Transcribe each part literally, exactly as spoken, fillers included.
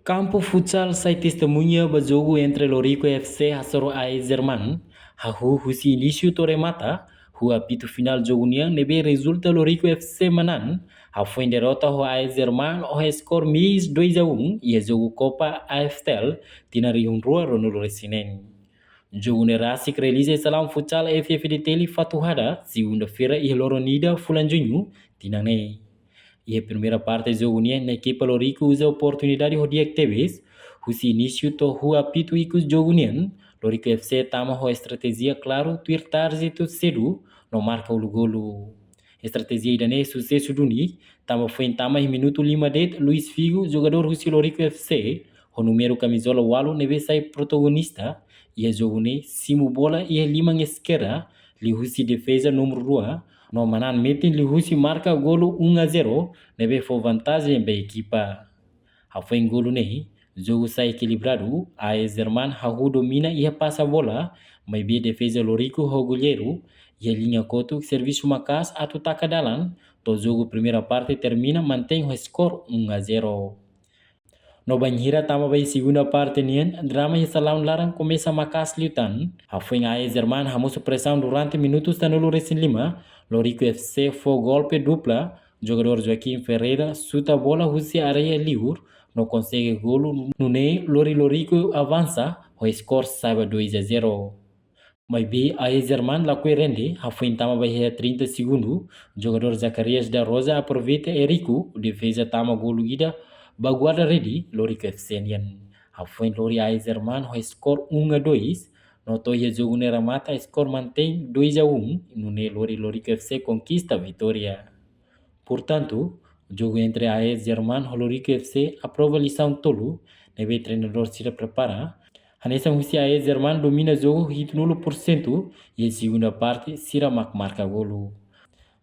Kampu futsal sai testemuña ba jogu entre Loriku F C hasoru A S Germán, hahú husi inísiu to'o remata, ho apitu finál jogu nian ne'ebé rezulta Loriku F C manán, hafoin derrota ho A S Germán ho skor mais dois a um iha jogu Copa A F T L, tinan rihun rua ruanulu resin neen. Jogu ne'e rasik realiza iha salaun futsal F F D T L Fatuhada, segunda-feira iha loron ida fulan Juñu, tinan ne'e. Iha primeira parte jogu nian, ekipa Loriku uza oportunidade ho di'ak tebes, husi inísiu to'o ho apitu ikus jogu nian, Loriku F C tama ho estratéjia klaru, tuir tarde to'o sedu, no marka uluk golu. Estratéjia ida-ne'e susesu duni, tanba foin tama iha minutu lima de'it, Luis Figo, jogadór husi Loriku F C, ho númeru kamizola ualu ne'ebé sai protagonista iha jogu ne'e, simu bola iha liman eskerda, liuhusi defeza númeru rua, no manán metin liuhusi marka golu um a zero, ne'ebé fó vantajen ba ekipa. Hafoin golu ne'e, jogu sai ekilibradu, A S Germán hahú domina iha pasa bola, maibé defeza Loriku ho goleiru iha liña kotuk servisu maka'as atu taka dalan, to'o jogu primeira parte termina mantein ho skor um a zero. No bainhira tama ba iha segunda parte nian, drama iha salaun laran komesa maka'as liután. Hafoin A S Germán hamosu presaun durante minutu sanulu resin lima, Loriku F C fó golpe dupla, jogadór Joaquim Ferreira xuta bola husi área liur, no konsege golu, nune'e Lori Loriku avansa, ho skor sai ba dois a zero. Maibé A S Germán lakohi rende, hafoin tama ba iha trinta segundu, jogadór Zacarias da Rosa aproveita Érico, defeza tama golu ida ba guarda-rede Loriku F C nian. Hafoin lori A S Germán ho skor um a dois, no to'o iha jogu ne'e remata skor mantein dois a um, nune'e Lori Loriku F C konkista vitória. Portantu, jogu entre A S Germán ho Loriku F C aprova lisaun tolu ne'ebé treinadór sira prepara. Hanesan husi A S Germán domina jogu hitunulu por sentu, iha segunda parte sira mak marka golu.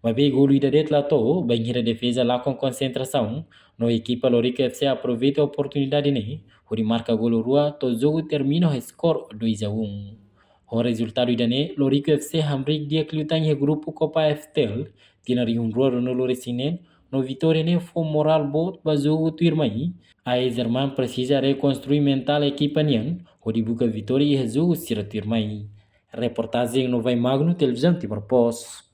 Maibé golu ida de'it la to'o, bainhira defeza lakon konsentrasaun, no ekipa Loriku F C aproveita oportunidade ne'e, hodi marka golu rua, to'o jogu termina ho skor dois a um. Ho rezultadu ida-ne'e, Loriku F C hamriik di'ak liután iha grupu Copa F T L, tinan rihun rua ruanulu resin neen, no vitória ne'e fó morál boot ba jogu tuirmai. A S Germán presiza rekonstrui mentál ekipa nian, hodi buka vitória iha jogu sira tuirmai. Reportajen Novai Magno, Televizaun Timor Post.